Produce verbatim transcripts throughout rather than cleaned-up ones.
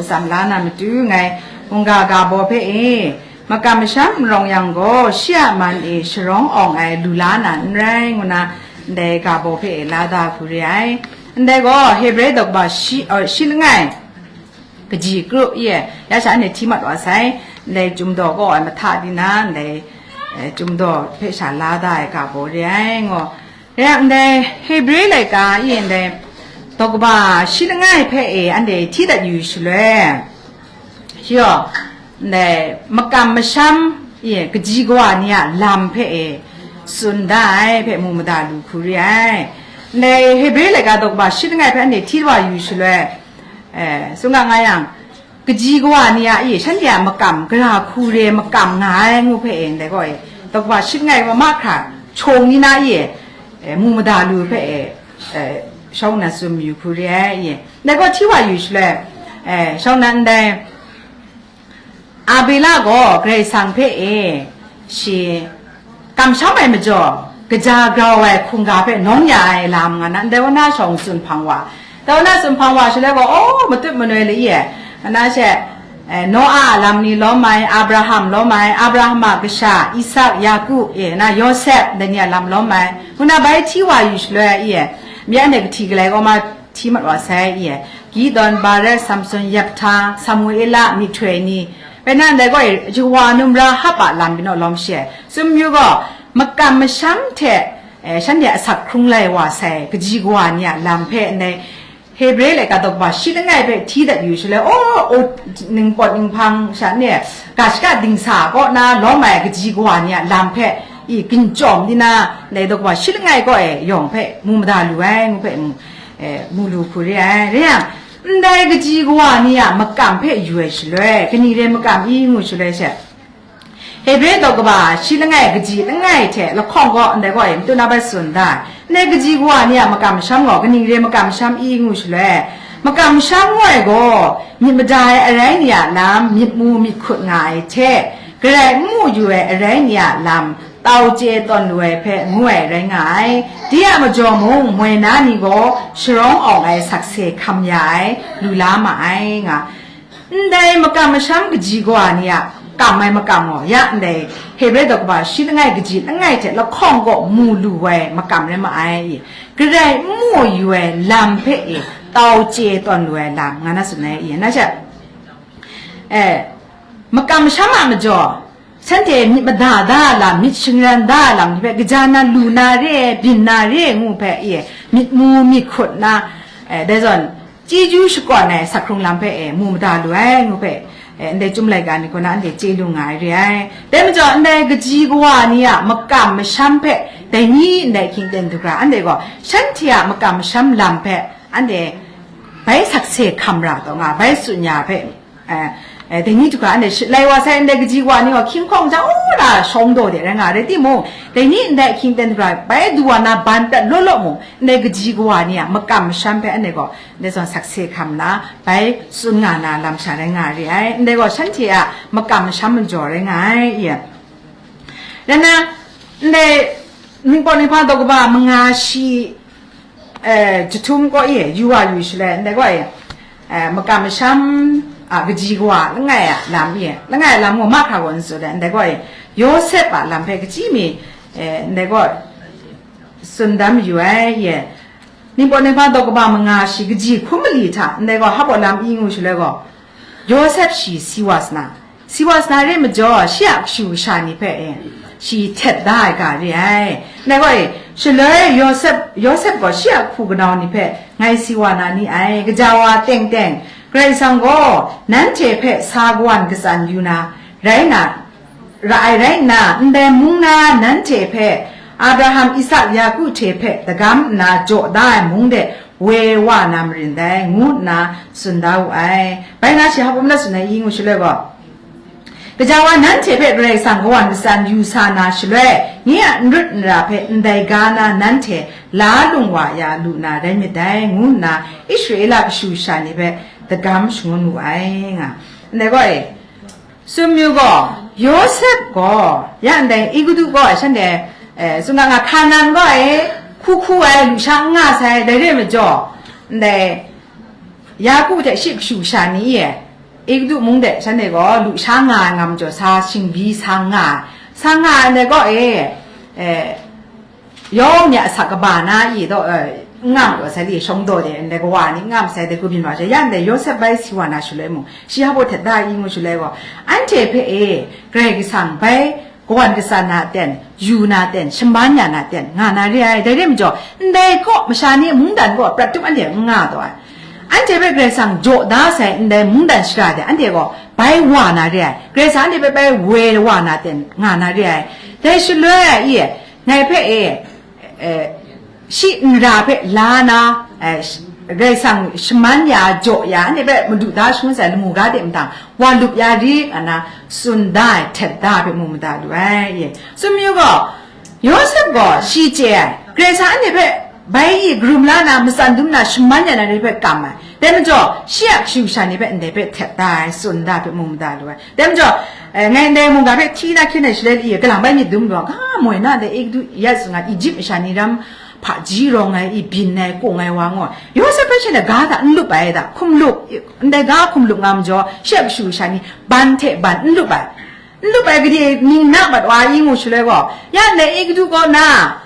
Tsam la na matu ngai mungga ga baw hpe e, makam masham n rawng yang gaw, shi a man e sharawng awng ai lu la na n rai, ngu na ndai ga baw hpe e la da hku re ai. Ndai gaw Hebre daw kaba shi, uh, shi langai kaji kru ye, ya sha anhte hti mat wa sai, ndai Chyum daw kaw ai mahta di na, ndai, eh, Chyum daw hpe sha la da ai ga baw re ai, ngo. Rai yang, ndai Hebre laika e ndai daw kaba shi langai hpe e anhte hti dat yu shaloi, shi gaw ndai makam masham e kaji kawa ni a lam hpe e tsun da ai hpe mu mada lu hku re ai. Ndai Hebre laika daw kaba shi langai hpe anhte hti wa yu shaloi, eh, tsun nga nga yang, kaji kawa ni a e shanhte a makam, gara hku re makam nga ai ngu hpe e, ndai gaw e, daw kaba shi langai wa mahkra, shawng ni na e, e, mu mada lu hpe e, e, shawng na tsun yu hku re ai e. Ndai gaw hti wa yu shaloi, e, shawng na ndai Abela gaw Karai Kasang hpe e, shi kamsham ai majaw, kaja grau ai hkungga hpe nawng ya ai lam nga na, ndai wa na shawng tsun hpang wa. Ndai wa na tsun hpang wa shaloi gaw, oh, matut manoi la i e, nga na she, eh, Noa a lam ni lawm ai, Abraham lawm ai, Abraham a kasha, Isak, Yaku, e, na Yawsep, ndai ni a lam lawm ai, ngu na bai hti wa yu shaloi i e, mi anhte kahti galai kaw ma, hti mat wa sai i e, Gideon, Barak, Samson, Yepta, Samuela, myihtoi ni, bai na ndai gaw e, Jehowa num Rahab a lam binaw lawm she ai. Tsun yu gaw, makam masham hte, eh, shanhte asak hkrung lai wa sai, kaji kawa ni a lam hpe ndai Hebre laika daw kaba shi langai hpe hti dat yu shaloi, oh, oh, ningpawt ninghpang sha ni, ga shaka dingsa kaw na lawm ai kaji kawa ni a lam hpe i ginchyawm di na, ndai daw kaba shi langai kaw e yawng hpe mu mada lu ai, ngu hpe mu, eh, mu lu hku re ai. Rai yang, ndai kaji kawa ni a makam hpe yu ai shaloi, kaning re makam i ngu shaloi she, Hebre daw kaba shi langai kaji langai hte lahkawng gaw ndai gaw e matu na bai tsun da ai. Ndai kaji kawa ni a makam masham gaw kaning re makam masham i ngu shaloi, makam masham ngu ai gaw, myit mada ai arai ni a lam myit mu myit hkut nga ai hte, garai n mu yu ai arai ni a lam tau chye tawn lu ai hpe ngu ai rai nga ai. Dai a majaw mung, moi na ni gaw sharawng awng ai sakse hkam ya ai, lu la ma ai nga. Ndai makam masham kaji kawa ni a kam ai makam gaw, ya ndai Hebre daw kaba shi langai kaji langai hte lahkawng gaw mu lu ai makam rai ma ai. Garai n mu yu ai lam hpe e tau chye tawn lu ai lam, nga na tsun ai i, na sha, eh, makam masham a majaw, shanhte myit mada da lam, myit shingran da lam ni hpe, kaja na lu na re, byin na re ngu hpe, e, myit mu myit hkut na, e, dai zawn, chyeju shakawn ai sak hkrung lam hpe, e, mu mada lu ai ngu hpe, e, ndai Chyum laika ni kaw na anhte chye lu nga ai re ai. Dai majaw, ndai kaji kawa ni a makam masham hpe, dai ni ndai hkying ten du hkra, anhte gaw, shanhte a makam masham lam hpe, anhte bai sakse hkam ra taw nga, bai tsun ya hpe, Eh, eh, dai ni du hkra, anhte shi-, lai wa sai, ndai kaji wa ni gaw hkying hkawng ja, oh, na shawng daw de rai nga, rai timung, dai ni ndai ahkying ten du hkra, bai du wa na ban prat law law mung, ndai kaji kawa ni a makam masham hpe anhte gaw, ndai zawn sakse hkam na, bai tsun nga na lam sha rai nga re ai, ndai gaw shanhte a makam masham majaw rai nga ai, ye. Rai nna, ndai Ningpawt Ninghpang daw kaba manga shi, eh, jahtum gaw e, yu wa yu shaloi, ndai gaw e, eh, makam masham a kaji kawa langai a lam e, langai a lam gaw mahkra gaw n tsun ai, ndai gaw e, Yawsep a lam hpe kachyi mi, eh, ndai gaw tsun dam yu ai, ye. Ningpawt Ninghpang daw kaba manga shi kaji hkum mali hta, ndai gaw hpa lam i ngu shaloi gaw, Yawsep shi si wa sa na, si wa sa na re majaw, shi a kashu kasha ni hpe e, shi htet da ai ga re ai. Ndai gaw e, shaloi Yawsep, Yawsep gaw shi a hku kanau ni hpe ngai si wa na ni ai, gaja wa teng teng, Karai Kasang gaw nanhte hpe sa kawan katsan yu na, rai na, ra ai rai nna, ndai mung na nanhte hpe Abraham, Isak, Yaku hte hpe dagam nna jaw da ai mung de woi wa na marin dai, ngu nna tsun da wu ai. Bai na shi hpa lam tsun ai i ngu shaloi gaw, gaja wa nanhte hpe Karai Kasang kawan katsan yu sa na shaloi, nye a n rut n ra hpe ndai ga na nanhte la lung wa ya lu na rai myit dai, ngu nna Israela kashu kasha ni hpe dagam shangun wu ai nga. Ndai gaw e, Sumyu gaw, Yawsep gaw, ya ndai Egutu gaw shanhte, eh, tsun nga nga, Hkanan gaw e, hku hku ai, lusha n nga sai, dai re ai majaw, ndai Yaku hte shi kashu kasha ni e, Egutu mung de shanhte gaw lusha nga ai nga majaw, sa shingbi sa nga ai, sa nga ai ndai gaw e, e, yawng ni a asak kaba na i daw, e, n nga majaw sai li, shawng daw de ndai kawa ni n nga masai de, ku byin wa she, ya ndai Yawsep bai si wa na shaloi mung, shi hpa baw htet da i ngu shaloi gaw, anhte hpe e, Karai Kasang bai, kawan katsan na ten, yu na ten, shaman ya na ten, nga na re ai. Dai re majaw, ndai kaw masha ni mungdan kaw prat tup anhte n nga taw ai. Anhte hpe Karai Kasang jaw da sai ndai mungdan shara de, anhte gaw bai wa na re ai. Karai Kasang anhte hpe bai woi wa na ten, nga na re ai. Dai shaloi, i, ngai hpe e, e, shi nra hpe la na, e, sh-, Karai Kasang shaman ya, jaw ya, anhte hpe madu da shangun sai lamu ga de mahtang, wa lup ya ri, nga na tsun da ai, htet da ai hpe mu mada lu ai, ye. Tsun mayu gaw, Yawsep gaw shi chye ai, Karai Kasang anhte hpe bai i karum la na, matsan dum na, shaman ya na ni hpe kam ai. Dai majaw, shi a kashu kasha ni hpe ndai hpe htet da ai, tsun da ai hpe mu mada lu ai. Dai majaw, eh, ngai ndai mungga hpe hti na hkyen ai shaloi i, kalang bai myit dum gaw, ga moi na dai Egutu ya tsun ai Ijip masha ni ram hpaji rawng ai i, byin ai, kung ai wa ngu, Yawsep hpe shanhte ga hta n lup ai da, hkum lup, ndai ga hkum lup nga majaw, shi a kashu kasha ni ban hte ban n lup ai. N lup ai gade ning na mat wa i ngu shaloi gaw, ya ndai Egutu kaw na,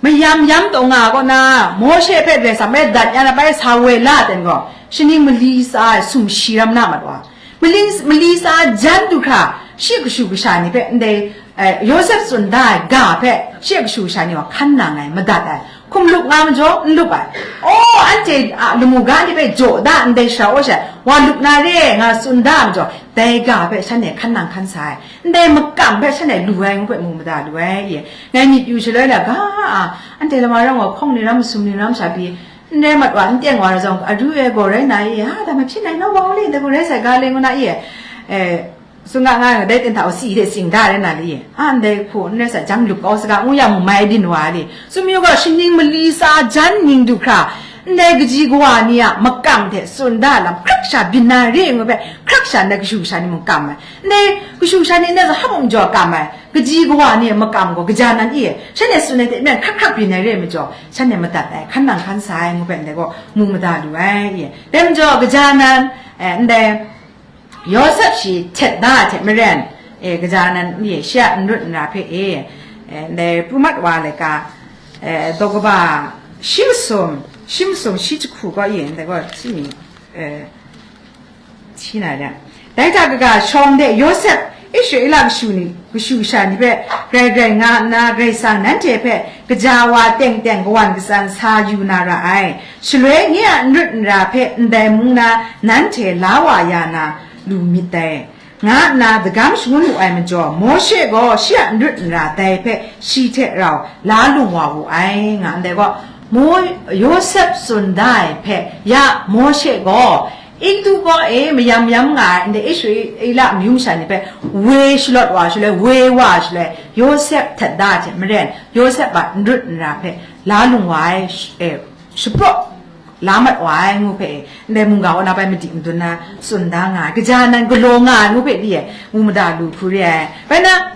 mayam yam taw nga kaw na, Mawshe hpe Karai Kasang bai dat ya na bai sa woi la ten gaw, shaning mali tsa ai sumshi ram na mat wa. Maling, mali tsa jan du hkra, shi kashu kasha ni hpe ndai, eh, Yawsep tsun da ai ga hpe, shi kashu kasha ni wa hkan nang ai, madat ai, hkum lup nga majaw, n lup ai. Aw, anhte a lamu ga ni hpe jaw da ndai shara aw sha, wa lup na re nga tsun da majaw, dai ga hpe shanhte hkan nang hkan sa ai, ndai makam hpe shanhte lu ai ngu hpe mu mada lu ai, ye. Ngai myit yu shaloi la ga a, anhte lama ram wa hkawng ni ram, masum ni ram sha pyi, n rai mat wa, n teng wa ra zang, aru e gaw rai na i, ha, dai mahpyi nai naw wa le, dai gaw rai sai ga le ngu na i, eh, tsun ga nga, dai ten hta wa si de sing da rai na le i, a, ndai hku n rai sai jang lup kau saga, ngu yang mu mai byin wa le, tsun mayu gaw, shaning mali tsa jan ning du hkra, ndai kaji kawa ni a makam hte tsun da lam hkrak sha byin na re ngu hpe, hkrak sha ndai kashu kasha ni mung kam ai, ndai kashu kasha ni ndai zaw hap mung jaw kam ai, kaji kawa ni makam gaw, kaja nan i, shanhte tsun ai hte maren hkrak hkrak byin ai re ai majaw, shanhte madat ai, hkan nang hkan sa ai ngu hpe ndai gaw mu mada lu ai, i. Dai majaw, kaja nan, eh, ndai Yawsep shi htet da ai hte maren, eh, kaja nan, i, shi a n rut n ra hpe, eh, eh, ndai pru mat wa laika, eh, daw kaba shi masum, shi masum shi jahku gaw, i, ndai gaw, shi mi, eh, Hti na re. Dai hta kaga shawng de Yawsep, Israela kashu ni, kashu kasha ni hpe grai grai nga nna, Karai Kasang nanhte hpe kaja wa teng teng kawan katsan sa yu na ra ai. Shaloi nye a n rut n ra hpe ndai mung na nanhte la wa ya na lu myit dai, nga nna dagam shangun wu ai majaw, Mawshe gaw shi a n rut n ra dai hpe shi hte rau la lung wa wu ai, nga ndai gaw, Mo-, Yawsep tsun da ai hpe ya Mawshe gaw, Egutu kaw e mayam yam nga ai ndai Israela amyu masha ni hpe woi shalawt wa shaloi, woi wa shaloi, Yawsep htet da ai hte maren, Yawsep a n rut n ra hpe la lung wa ai, sh-, e, shapraw la mat wa ai ngu hpe e, ndai mungga kaw na bai madi madun na tsun da nga ai, kaja nan galaw nga ai ngu hpe di e, mu mada lu hku re ai. Bai na,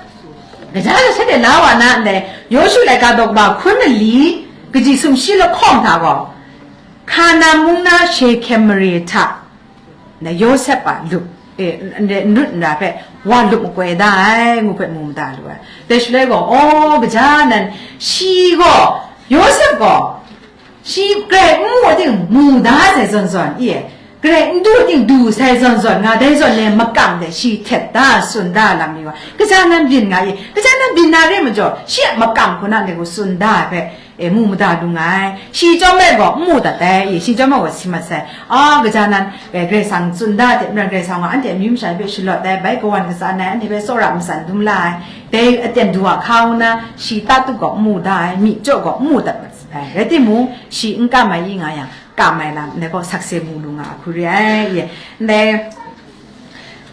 kaja nan shanhte la wa na ndai, Yawshu laika daw kaba hkun mali, kaji sumshi lahkawng hta gaw, Hkanan mung na Shehkem mare hta, na Yawsep a lup, e, n-, n-, n rut n ra hpe wa lup makoi da ai, ngu hpe mu mada lu ai. Dai shaloi gaw, aw, kaja nan, shi gaw, Yawsep gaw, shi grai n mu ting mu da sai zawn zawn, i, grai n du ting du sai zawn zawn, nga dai zawn le makam de shi htet da, tsun da lam ni wa, kaja nan byin nga i, kaja nan byin na re majaw, shi a makam hku na de gaw tsun da ai hpe, e, mu mada lu nga ai. Shi chyawm e gaw n mu dat ai, i, shi chyawm e gaw si mat sai. A, kaja nan, e, Karai Kasang tsun da ai hte maren Karai Kasang gaw anhte amyu masha ni hpe shalawt ai, bai kawan katsan ai, anhte hpe tsawra matsan dum la ai, dai aten du a hka nna, shi tatup gaw n mu da ai, myi jaw gaw n mu dat ai, rai timung, shi n kam ai i nga yang, kam ai lam, ndai gaw sakse mu lu nga a hku re ai, i, ndai,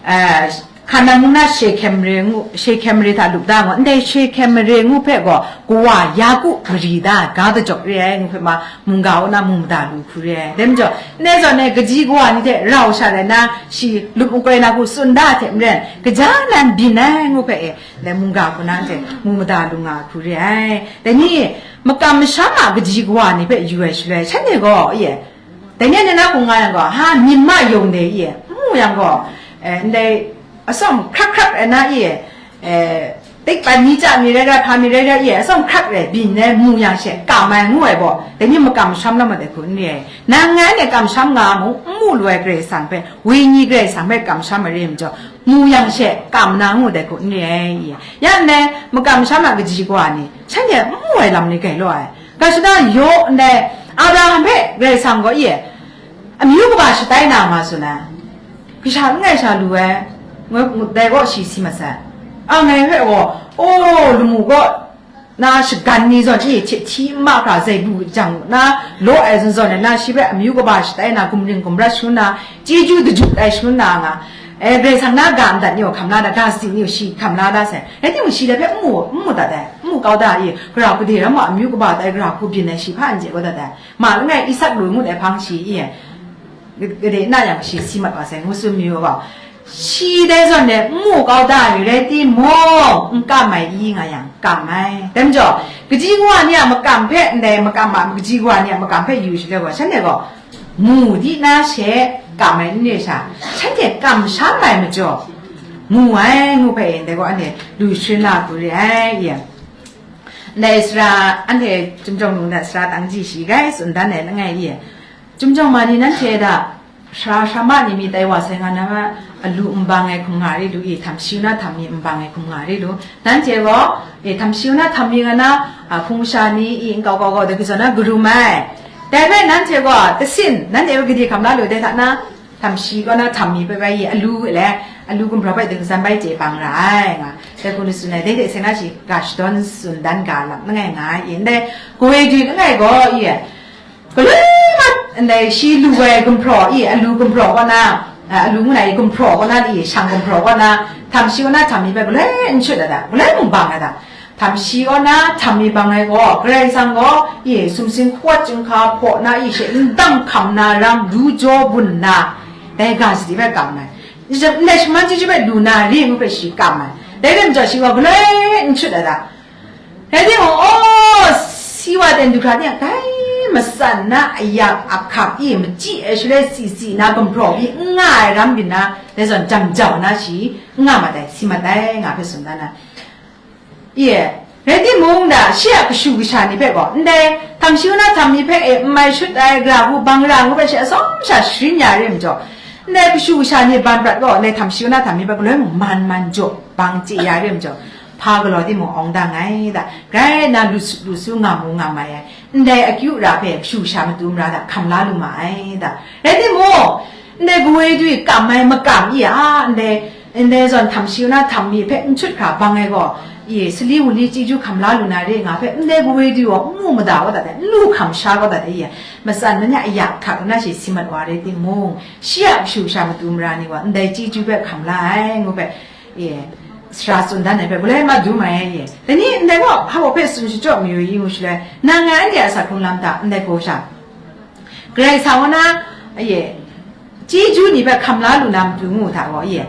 a, Hkanan mung na Shehkem mare ngu, Shehkem mare hta lup da ngu, ndai Shehkem mare ngu hpe gaw, kawa Yaku mari da ai ga kajawk re ai ngu hpe ma, mungga kaw na mu mada lu hku re ai. Dai majaw, ndai zawn e kaji kawa ni hte rau sha rai na, shi lup makoi na hku tsun da ai hte maren, kaja nan byin ai ngu hpe e, ndai mungga kaw na hte mu mada lu nga hku re ai. Dai ni, makam masham a kaji kawa ni hpe yu ai shaloi, shanhte gaw, e, Dai ni anhte na hku nga yang gaw, ha, myit ma yawng de i, n mu yang gaw, Eh, ndai atsawm hkrak hkrak ai na i, eh, tikpan ni chya mi rai ra, hpa mi rai ra i, atsawm hkrak rai byin ai mu yang she kam ai ngu ai gaw, dai ni makam masham lam ai dai hku n re ai. Nang ngai anhte kamsham nga mu, n mu lu ai Karai Kasang hpe, wenyi Karai Kasang hpe kamsham ai re ai majaw, mu yang she kam na ngu dai hku n re ai i. Ya ndai makam masham a kaji kawa ni, shanhte n mu ai lam ni gai law ai. Ga shada yaw ndai Abraham hpe Karai Kasang gaw i, amyu kaba shatai na nga tsun ai. Kasha langai sha lu ai, ngu, ngu, dai gaw shi si mat sai. A ngai hpe gaw, o, lamu gaw na shagan ni zawn e hte hti n mahkra zai bu jang na law ai zawn zawn ai na, shi hpe amyu kaba shatai na, gumring gumrat shangun na, chyeju dajut ai shangun na nga, e, Karai Kasang na ga ndat ni gaw hkam la da, ga sadi ni gaw shi hkam la da sai. Rai timung, shi dai hpe n mu, n mu dat ai, n mu kau da i, gara hku de ram ma, amyu kaba tai, gara hku byin ai shi hpa n chye kau dat ai. Ma langai Isak lu ngut ai hpang shi i, gade na yang shi si mat wa sai, ngu tsun mi u gaw, shi dai zawn de n mu kau da ai rai timung, n kam ai i nga yang, kam ai. Dai majaw, kaji kawa ni a makam hpe ndai makam ma, kaji kawa ni a makam hpe yu shaloi gaw, shanhte gaw mu di na she kam ai n re sha, shanhte kamsham ai majaw, mu ai ngu hpe ndai gaw, anhte lu sharin la hku re ai i. Ndai sara, anhte Chyum Jawng Lung hta sara tang ji shi gai tsun dan ai langai i, Chyum Jawng ma ni nanhte hta sara sara ma ni mi tai wa sai nga na, alu n bang ai hkum nga ri lu i, htam shi na htam mi n bang ai hkum nga ri lu. Nanhte gaw, e, htam shi na htam mi nga na, a, hpung sha ni i, nkau kau kau de, kazawn na karum ai. Dai hpe nanhte gaw, kasin, nanhte gaw gade hkam la lu, dai hta na, htam shi kaw na htam mi hpe bai i, alu le, alu gumhpraw hpe dingzan bai chye bang ra ai, nga, dai hku ni tsun ai, dai hte seng na shi ga shadawn tsun dan ga lam langai nga ai i, ndai, kawai du langai gaw i, galoi mat, ndai shi lu ai gumhpraw i, alu gumhpraw kaw na, a, alu ngu na i gumhpraw kaw na i, shang gumhpraw kaw na, htam shi kaw na htam mi hpe galoi n shut ai da, galoi mung bang ai da. Htam shi kaw na htam mi bang ai gaw, Karai Kasang gaw, i, sumsing hkawat chyinghka hpaw na i, she n dang hkam na ram, lu jaw bun na, dai ga sadi hpe kam ai. Ndai shaman chyeju hpe lu na re ngu hpe shi kam ai. Dai rai majaw, shi gaw galoi n shut ai da. Rai timung, aw, si wa ten du hkra ni a, dai matsan na ayak ahkang i, machyi ai shaloi si si na gumhpraw pyi n nga ai ram byin na, dai zawn jam jau na shi n nga mat ai, si mat ai, nga hpe tsun dan ai. Ye, rai timung da, shi a kashu kasha ni hpe gaw, ndai htam shi na htam mi hpe e n mai shut ai, gara hku bang ra ngu hpe shi atsawm sha sharin ya re majaw, ndai kashu kasha ni ban prat gaw, ndai htam shi na htam mi hpe galoi mung man man jaw bang chye ya re majaw, hpa galaw timung awng da ngai da, grai na lu su, lu su nga mu nga mai ai, ndai akyu ra hpe kashu kasha matu mara hta hkam la lu ma ai da. Rai timung, ndai kawai du i kam ai makam i a, ndai, ndai zawn htam shi na htam mi hpe n shut hkra bang ai gaw, i, sali wunli chyeju hkam la lu na re nga hpe, ndai kawai du gaw n mu mada kau dat ai, n lu hkam sha kau dat ai, i, matsan na nya aya hkak na shi si mat wa rai timung, shi a kashu kasha matu mara ni gaw ndai chyeju hpe hkam la ai ngu hpe, i, sara tsun dan ai hpe, galoi ma du mai ai, i. Dai ni ndai gaw, hpa hpe tsun shachyawk mayu i ngu shaloi, nang ngai anhte a asak hkrung lam hta ndai hkaw sha, Karai Kasang kaw na, aye, chyeju ni hpe hkam la lu na matu ngu hta gaw, aye,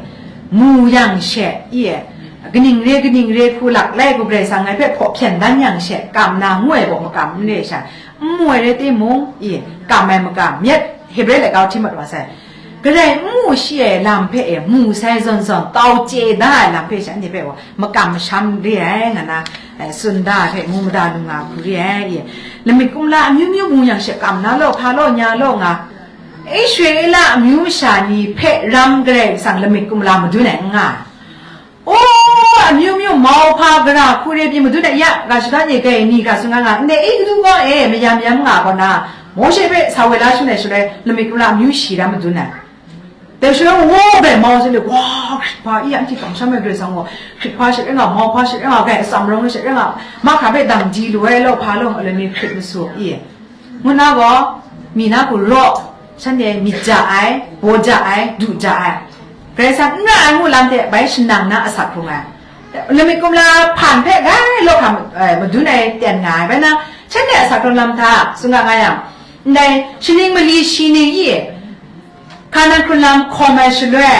mu yang she, aye, kaning re, kaning re hku lak lai gaw, Karai Kasang ngai hpe hpaw hpyen dan yang she, kam na ngu ai gaw makam n re sha, n mu ai rai timung, aye, kam ai makam, myit Hebre laika hti mat wa sai. Karai n mu shi ai lam hpe e mu sai zawn zawn, kau chye da ai lam hpe shanhte hpe wa makam masham re ai, nga na, eh, tsun da ai hpe mu mada lu nga hku re ai, e. Lamik kumla amyu myu mu yang she kam na law, hpa law, nya law nga, Israela amyu masha ni hpe ram Karai Kasang lamik kumla madun ai n nga ai. O, amyu myu mau hpa gara hku re pyi madun ai ya, ga shada ni kai ni ga tsun nga nga, ndai Egutu gaw e, mayam yam nga gaw na, Mawshe hpe sa woi la shangun ai shaloi, lamik kumla amyu shi ra madun ai. Dai shaloi, wo bai mau se le, wa, hkrit hpa, i, anhte kamsham ai Karai Kasang gaw, hkrit hpa she rai nga, mau hpa she rai nga, gai atsam rau she rai nga, mahkra hpe dang di lu ai, lau hpa lau, aloi mi hkrit masu, i, ngu na gaw, mi na hku raw, shanhte myit ja ai, baw ja ai, du ja ai. Karai Kasang n ra ai ngu lam hte bai shanang na asak hkrung ai. Lamik kumla hpan hpe gai law hkam, eh, madun ai ten nga ai bai na, shanhte asak hkrung lam hta, tsun nga nga yang, ndai shaning mali shi ning i, Hkanan hkrunlam hkawm ai shaloi,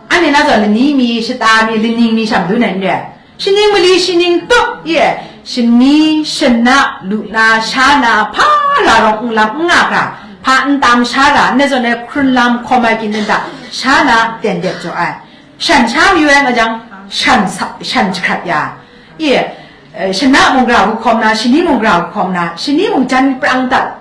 anhte na zawn lani mi, shata mi, laning mi sha madun ai n re ai. Shaning mali shaning tup, i, shani, shana, lu na, sha na, hpa ra rawng n lam n nga hkra, hpa n tam sha ra, ndai zawn e hkrunlam hkawm ai kyin hta, sha na ten dep jaw ai. Shan sha mayu ai nga jang, shan sa, shan jahkrat ya. I, eh, shana mung gra hku hkawm na, shani mung gra hku hkawm na, shani mung jan prang dat,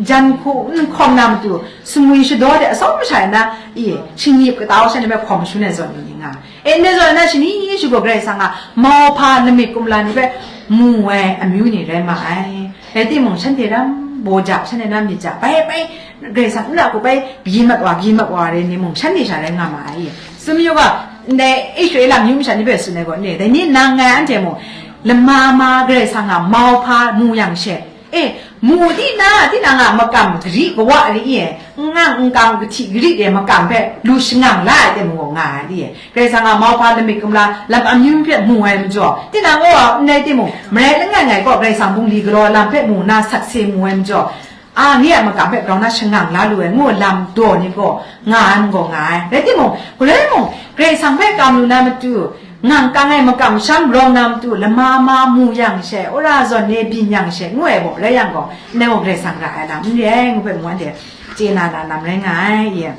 jan hku n hkawm na matu, sumwi shadaw de atsawm masha na, i, shingnyip katau sha ni hpe hkawm shun ai zawn ni nga. E, ndai zawn na shani shagu Karai Kasang a mauhpa lamik kumla ni hpe mu ai amyu ni rai ma ai. Rai timung, shanhte ram baw ja, shanhte ram myit ja, bai, bai, Karai Kasang n ra hku bai, gyi mat wa, gyi mat wa rai ni mung, shanhte sha rai nga ma ai. Sumyu ga, ndai Israela amyu masha ni hpe tsun ai gaw, ni, dai ni nang ngai anhte mung, lama ma Karai Kasang a mauhpa mu yang she, e, mu di na, tinang a makam gari kawa ri e, n ngang n kang kahti gari de makam hpe lu shangang la ai de mung nga ai di e. Karai Kasang a mauhpa lamik kumla lam amyu hpe mu ai majaw, tinang gaw n rai timung, marai langai ngai gaw Karai Kasang bungli galaw lam hpe mu nna sakse mu ai majaw, a, nye a makam hpe grau na shangang la lu ai, ngu lam daw ni gaw nga ai magaw nga ai. Rai timung, galoi mung, Karai Kasang hpe kam lu na matu, ngang kang ai makam sham rawng na matu, lama ma mu yang she, wora zawn ni byin yang she, ngu ai gaw, rai yang gaw, ndai gaw Karai Kasang ra ai lam n re ai, ngu hpe mu anhte chye na na lam rai nga ai, ye.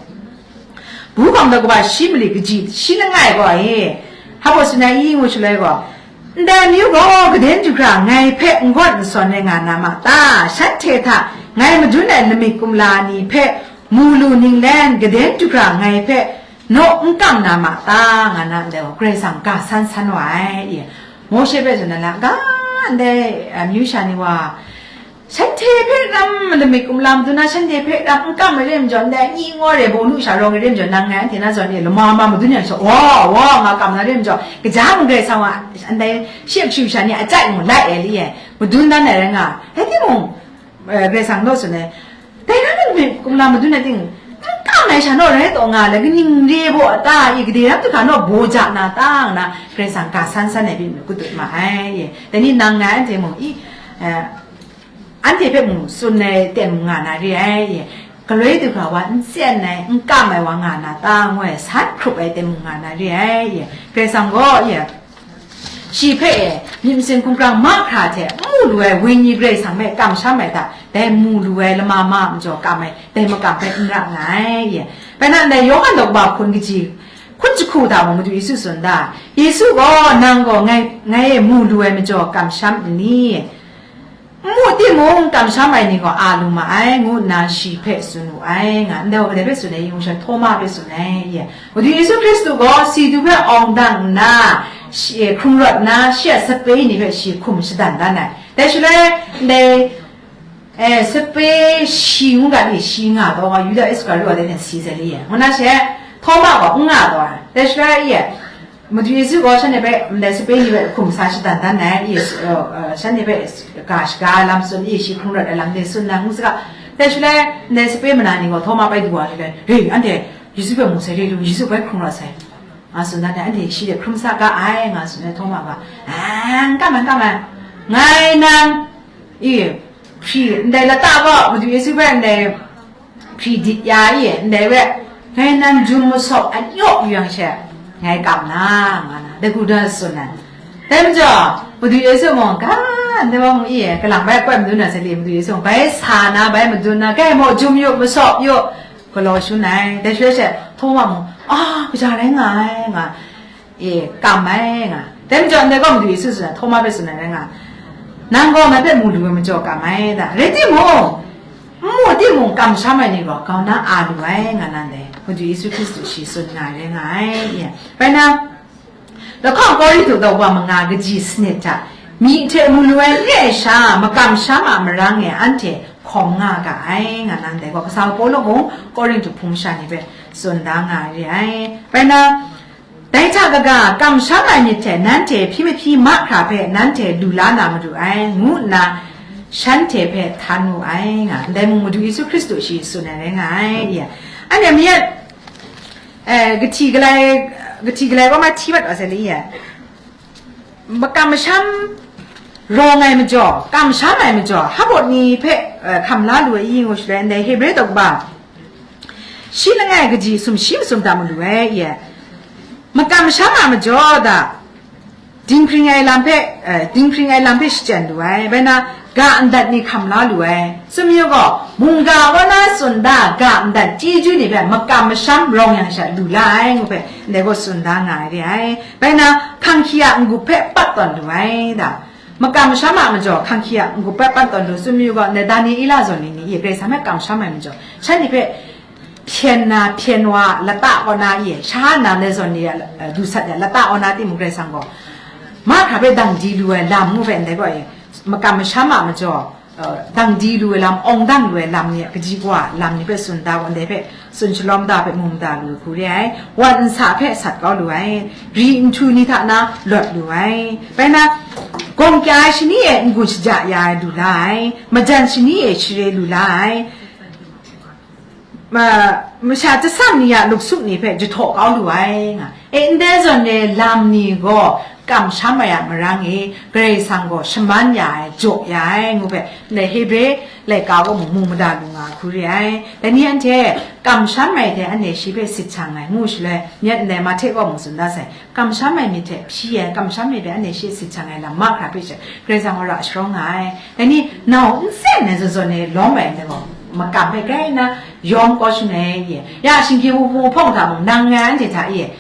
Bu hkawm da kaba shi mali kaji shi langai gaw e, hpa baw tsun ai i ngu shaloi gaw, ndai amyu gaw kaden du hkra ngai hpe n gawt n sawn ai nga na ma ta? Shanhte hta ngai madun ai lamik kumla ni hpe mu lu ninglen, kaden du hkra ngai hpe naw n kam na ma ta? Nga na ndai gaw Karai Kasang ga san san wa ai. Mawshe hpe tsun ai la, ga ndai, a, amyu sha ni wa, shanhte hpe ram lamik kumla madun na, shanhte hpe ram n kam ai re majaw, ndai ni ngaw re, bawnu sha rawng ai re majaw, nang ngai anhte na zawn e lama ma madun yang sha, wa, wa, nga kam na re majaw, kaja mung Karai Kasang wa, ndai shi a kashu sha ni a chyai mung lai e li e, madun dan ai rai nga, rai timung, eh, Karai Kasang naw tsun ai, dai na lamik kumla madun ai ting, n kam ai sha naw rai taw nga, lai kaning re baw a ta, i gade ram du hkra naw baw ja na ta, nga na Karai Kasang ga san san ai byin kutut ma ai, e, dai ni nang ngai anhte mung, i, eh, anhte hpe mung tsun ai ten mung nga na re ai, ye. Galoi du hkra wa n tsyan ai, n kam ai wa nga na ta, ngu ai san hkrup ai ten mung nga na re ai, ye. Karai Kasang gaw, ye, shi hpe, e, myit masin hkungkrang mahkra hte n mu lu ai Wenyi Karai Kasang hpe kamsham ai hta, dai mu lu ai lama ma majaw kam ai, dai makam hpe n ra nga ai, ye. Bai na ndai Yawhan daw kaba hpun kaji hkun jahku hta mung Madu Yesu tsun da, Yesu gaw, nang gaw ngai, ngai e mu lu ai majaw kamsham n ni? N mu timung, kamsham ai ni gaw a lu ma ai, ngu nna shi hpe tsun wu ai, nga ndai gaw kadai hpe tsun ai, yu sha Htawma hpe tsun ai, ye. Madu Yesu Hkristu gaw si du hpe awng dang nna, shi, hkrung rawt nna, shi a sape ni hpe shi hkum shadan dan ai. Dai shaloi, ndai, eh, sape shi ngu ga ni, shi nga taw, Yuda Iskariot dai ni si sai li ye. Ngu na she, Htawma gaw n nga taw ai. Dai shaloi, ye, Madu Yesu gaw shanhte hpe ndai sape ni hpe hkum sa shadan dan ai, Yesu, uh, uh, shanhte hpe ga shaga ai lam tsun, i shi hkrung rawt ai lam de tsun na ngu saga. Dai shaloi ndai sape mana ni gaw Htawma bai du wa shaloi, "Hei, anhte Yesu hpe mu sai re lu, Yesu bai hkrung rawt sai," nga tsun dan ai, anhte shi de hkrum sa ga ai, nga tsun ai Htawma ga, "N kam ai, n kam ai, ngai nang, i, hpri, ndai lata gaw Madu Yesu hpe ndai hpri dit ya i, ndai we, ngai nang jum masawp anyawk yu yang she, ngai kam na," nga na, dai hku da tsun ai. Dai majaw, Madu Yesu mung, ga, ndai wa mung i, kalang bai koi madun na sai li, Madu Yesu mung, bai sa na, bai madun na, kai maw, jum yu, masawp yu, galaw shun ai. Dai shaloi she, Htawma mung, a, kaja rai nga ai, nga, e, kam ai nga. Dai majaw ndai gaw Madu Yesu tsun ai, Htawma hpe tsun ai rai nga, "Nang gaw ngai hpe mu lu ai majaw kam ai da. Rai timung, n mu timung, kamsham ai ni gaw grau na a lu ai," nga na ndai. Madu Yesu Hkristu shi tsun nga ai rai nga ai, ye. Bai na, lahkawng Korinhtu daw wa manga kaji sanit hta, myi hte mu lu ai n re ai sha, makamsham a marang e anhte hkawm nga ga ai, nga na ndai gaw, kasa Pawlu mung Korinhtu hpung sha ni hpe tsun da nga ai re ai. Bai na, Dai hta kaga, kamsham ai myit hte nanhte hpyi mahpyi mahkra hpe nanhte lu la na maru ai, ngu nna shanhte hpe htan wu ai, nga ndai mung Madu Yesu Hkristu shi tsun ai rai nga ai, ye. Anhte mayat, eh, kahti galai, kahti galai kaw ma hti mat wa sai le, ye. Makam masham rawng ai majaw, kamsham ai majaw, hpa baw ni hpe, eh, hkam la lu ai i ngu shaloi, ndai Hebre daw kaba shi langai kaji sumshi masum hta malu ai, ye. Makam masham a majaw da, dinghpring ai lam hpe, eh, dinghpring ai lam hpe shachyen lu ai. Bai na, ga ndat ni hkam la lu ai. Sumyu gaw, mungga wa na tsun da ga ndat chyeju ni hpe makam masham rawng yang sha lu la ai, ngu hpe, ndai gaw tsun da nga ai re ai. Bai na, hkanghki a n-gup hpe pat tawn lu ai, da. Makam masham a majaw, hkanghki a n-gup hpe pat tawn lu, sumyu gaw, ndai Daniela zawn ni ni, ye Karai Kasang hpe kamsham ai majaw, shanhte hpe hpyen na, hpyen wa, lata kaw na, ye, shaha na, le zawn ni, eh, du sat ya, lata kaw na, timung Karai Kasang gaw, mahkra hpe dang di lu ai lam ngu hpe ndai gaw, ye, makam masham a majaw, uh, dang di lu ai lam, awng dang lu ai lam ni, kaji kawa lam ni hpe tsun da, wandai hpe tsun shalawm da hpe mu mada lu ai hku re ai, wan nsa hpe sat kau lu ai, ri nhtu ni hta na lawt lu ai, bai na, gawng kya ai shani e n-gun shaja ya ai lu la ai, majan shani e share lu la ai, ma, masha chyasam ni a luksup ni hpe jahtaw kau lu ai, nga. E, ndai zawn e lam ni gaw kamsham ai a marang e, Karai Kasang gaw shaman ya ai, jaw ya ai, ngu hpe, ndai Hebre laika gaw mung mu mada lu nga ai hku re ai. Dai ni anhte kamsham ai hte anhte shi hpe sit shang ai, ngu shaloi, myit ndai Mahte gaw mung tsun da sai, kamsham ai myit hte hpyi ai, kamsham ai hte anhte shi sit shang ai lam mahkra hpe she, Karai Kasang gaw ra sharawng nga ai. Dai ni, nau n sen ai zawn zawn e lawm ai ndai gaw, makam hpe grai na yawm kau shangai ye. Ya, shinggyim hpung hpawng hta mung, nang ngai anhte hta e,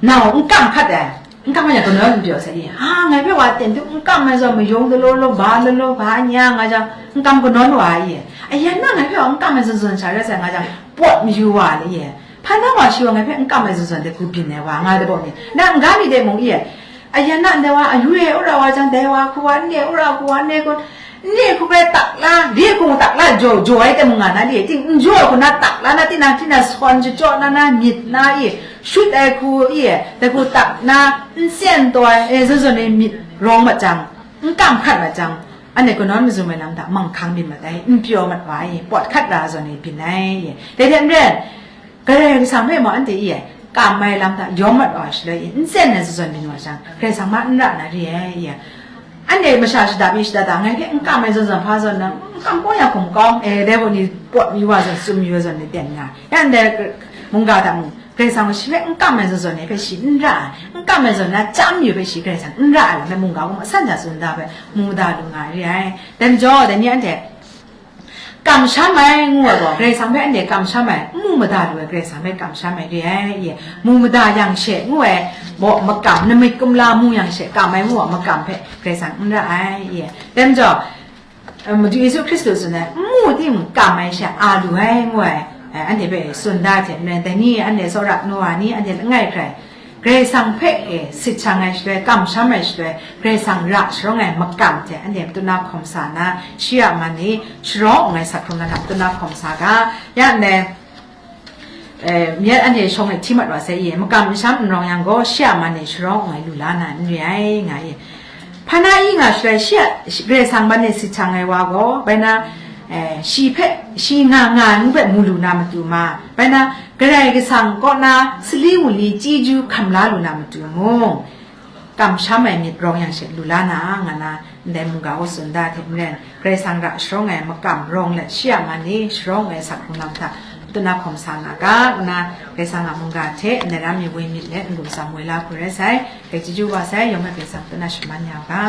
nau n kam hkat ai, n kam ai kanawn n pyaw sai ye. A, ngai hpe wa ten tu n kam ai zawn, mayung dalaw law, ba law law, ba nya nga jang, n kam kanawn wa ai ye. Ayan na ngai hpe wa n kam ai zawn zawn sha rai sai nga jang, pawt mayu wa le ye. Hpa na wa shi wa ngai hpe n kam ai zawn zawn de, hku byin ai wa, nga ai dabaw ni. Na n ga mi de mung ye. Ayan na ndai wa, ayu e wora wa jang, dai wa hku wa, n e wora hku wa, n e kun, n e hku grai tak la, re hku tak la, jaw, jaw ai tem nga na li, ting n jaw ai hku na tak la na, tinang, tinang sawn jachyawk na, na myit na i, shut ai hku i, dai hku tak na, n sen taw ai, e, zawn zawn e myit rawng mat jang, n kam hkat mat jang, anhte kanawn mazum ai lam hta manghkang byin mat ai, n pyaw mat wa ai, pawt hkat ra zawn e byin ai, dai hte maren, Karai Kasang hpe mung anhte e, kam ai lam hta yawm mat wa ai shaloi e, n sen ai zawn zawn byin wa jang, Karai Kasang ma n ra na re ai, anhte masha shada mi shada da, ngai hpe n kam ai zawn zawn hpa zawn na, n kam kau ya hkum kau, e, dai gaw ni pawt yu wa zawn, tsun yu wa zawn ni ten nga, ya ndai mungga hta mung, Karai Kasang gaw shi hpe n kam ai zawn zawn ni hpe shi n ra ai, n kam ai zawn na chyam yu hpe shi Karai Kasang n ra ai lam hpe mungga gaw masan ja tsun da hpe mu da lu nga ai re ai. Dai majaw, dai ni anhte kamsham ai ngu ai gaw, Karai Kasang hpe anhte kamsham ai, n mu mada lu ai Karai Kasang hpe kamsham ai re ai, ye, mu mada yang she ngu ai, baw makam, namit kumla mu yang she kam ai ngu ai makam hpe Karai Kasang n ra ai, ye. Dai majaw, eh, Madu Yesu Hkristu tsun ai, n mu timung kam ai she a lu ai ngu ai, eh, anhte hpe tsun da hte maren, dai ni anhte tsawra nu wa ni, anhte langai hkrai, Karai Kasang hpe e sit shang ai shaloi, kamsham ai shaloi, Karai Kasang ra sharawng ai makam hte anhte matut na hkawm sa na, shi a man e sharawng ai sak hkrum na hta matut na hkawm sa ga, ya ndai, eh, myit anhte shawng e hti mat wa sai ye, makam masham n rawng yang gaw, shi a man e sharawng ai lu la na n re ai, nga ye. Hpa na i nga shaloi, shi a, shi, Karai Kasang man e sit shang ai wa gaw, bai na, eh, shi hpe, shi nga nga ai ngu hpe mu lu na matu ma, bai na, Karai Kasang kaw na sali wunli chyeju hkam la lu na matu mung, kamsham ai myit rawng yang she lu la na, nga na, ndai mungga gaw tsun da hte maren, Karai Kasang ra sharawng ai makam rawng let shi a man e sharawng ai sak hkrung lam hta, matut na hkawm sa nga ga, ngu na, Karai Kasang a mungga hte ndai ram mi woi myit let n-gun tsam woi la hku rai sai, dai chyeju wa sai, yawng hpe Karai Kasang matut na shaman ya u ga.